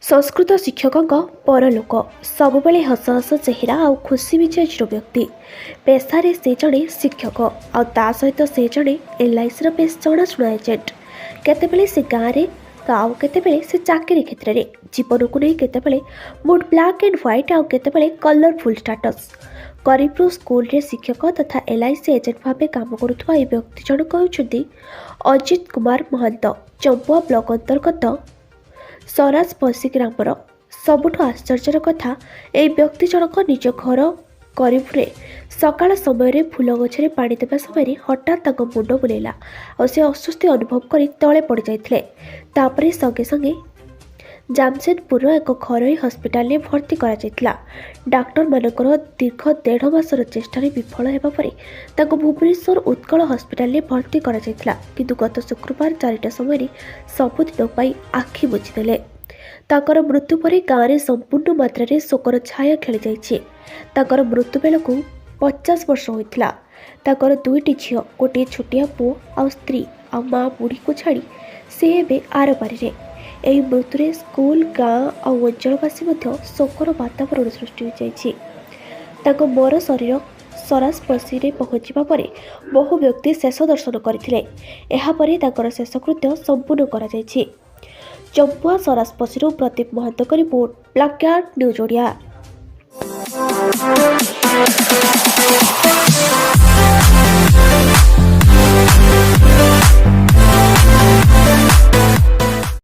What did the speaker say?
ସଂସ୍କୃତ ଶିକ୍ଷକଙ୍କ ପରଲୋକ। ସବୁବେଳେ ହସ ହସ ଚେହେରା ଆଉ ଖୁସି ମିଜାଜର ବ୍ୟକ୍ତି। ପେଶାରେ ସେ ଜଣେ ଶିକ୍ଷକ ଆଉ ତା ସହିତ ସେ ଜଣେ ଏଲ୍ଆଇସିର ବେଶ୍ ଜଣାଶୁଣା ଏଜେଣ୍ଟ। କେତେବେଳେ ସେ ଗାଁରେ ତ ଆଉ କେତେବେଳେ ସେ ଚାକିରି କ୍ଷେତ୍ରରେ। ଜୀବନକୁ ନେଇ କେତେବେଳେ ମୁଡ୍ ବ୍ଲାକ୍ ଆଣ୍ଡ ହ୍ୱାଇଟ୍ ଆଉ କେତେବେଳେ କଲରଫୁଲ୍ ଷ୍ଟାଟସ୍। କରିପୁର ସ୍କୁଲରେ ଶିକ୍ଷକ ତଥା ଏଲ୍ଆଇସି ଏଜେଣ୍ଟ ଭାବେ କାମ କରୁଥିବା ଏହି ବ୍ୟକ୍ତି ଜଣକ ହେଉଛନ୍ତି ଅଜିତ କୁମାର ମହାନ୍ତ, ଚମ୍ପୁଆ ବ୍ଲକ ଅନ୍ତର୍ଗତ ସରାଜପଶି ଗ୍ରାମର। ସବୁଠୁ ଆଶ୍ଚର୍ଯ୍ୟର କଥା, ଏହି ବ୍ୟକ୍ତି ଜଣକ ନିଜ ଘର କରିପୁରରେ ସକାଳ ସମୟରେ ଫୁଲ ଗଛରେ ପାଣି ଦେବା ସମୟରେ ହଠାତ୍ ତାଙ୍କ ମୁଣ୍ଡ ବୁଲେଇଲା ଆଉ ସେ ଅସ୍ୱସ୍ତି ଅନୁଭବ କରି ତଳେ ପଡ଼ିଯାଇଥିଲେ। ତାପରେ ସଙ୍ଗେ ସଙ୍ଗେ ଜାମସେଦପୁରର ଏକ ଘରୋଇ ହସ୍ପିଟାଲରେ ଭର୍ତ୍ତି କରାଯାଇଥିଲା। ଡାକ୍ତରମାନଙ୍କର ଦୀର୍ଘ ଦେଢ଼ ମାସର ଚେଷ୍ଟାରେ ବିଫଳ ହେବା ପରେ ତାଙ୍କୁ ଭୁବନେଶ୍ୱର ଉତ୍କଳ ହସ୍ପିଟାଲରେ ଭର୍ତ୍ତି କରାଯାଇଥିଲା। କିନ୍ତୁ ଗତ ଶୁକ୍ରବାର 4ଟା ସମୟରେ ସବୁଦିନ ପାଇଁ ଆଖି ବୁଜିଦେଲେ। ତାଙ୍କର ମୃତ୍ୟୁ ପରେ ଗାଁରେ ସମ୍ପୂର୍ଣ୍ଣ ମାତ୍ରାରେ ଶୋକର ଛାୟା ଖେଳିଯାଇଛି। ତାଙ୍କର ମୃତ୍ୟୁ ବେଳକୁ 50 ବର୍ଷ ହୋଇଥିଲା। ତାଙ୍କର 2ଟି ଝିଅ, ଗୋଟିଏ ଛୋଟିଆ ପୁଅ ଆଉ ସ୍ତ୍ରୀ ଆଉ ମା ବୁଢ଼ୀକୁ ଛାଡ଼ି ସେ ଏବେ ଆରପାରିରେ। ଏହି ମୃତ୍ୟୁରେ ସ୍କୁଲ, ଗାଁ ଆଉ ଅଞ୍ଚଳବାସୀ ମଧ୍ୟ ଶୋକର ବାତାବରଣ ସୃଷ୍ଟି ହୋଇଯାଇଛି। ତାଙ୍କ ମର ଶରୀର ସରାସପଶିରେ ପହଞ୍ଚିବା ପରେ ବହୁ ବ୍ୟକ୍ତି ଶେଷ ଦର୍ଶନ କରିଥିଲେ। ଏହାପରେ ତାଙ୍କର ଶେଷକୃତ୍ୟ ସମ୍ପୂର୍ଣ୍ଣ କରାଯାଇଛି। ଚମ୍ପୁଆ ସରାସପଶିରୁ ପ୍ରଦୀପ ମହାନ୍ତଙ୍କ report, black cat news Odia.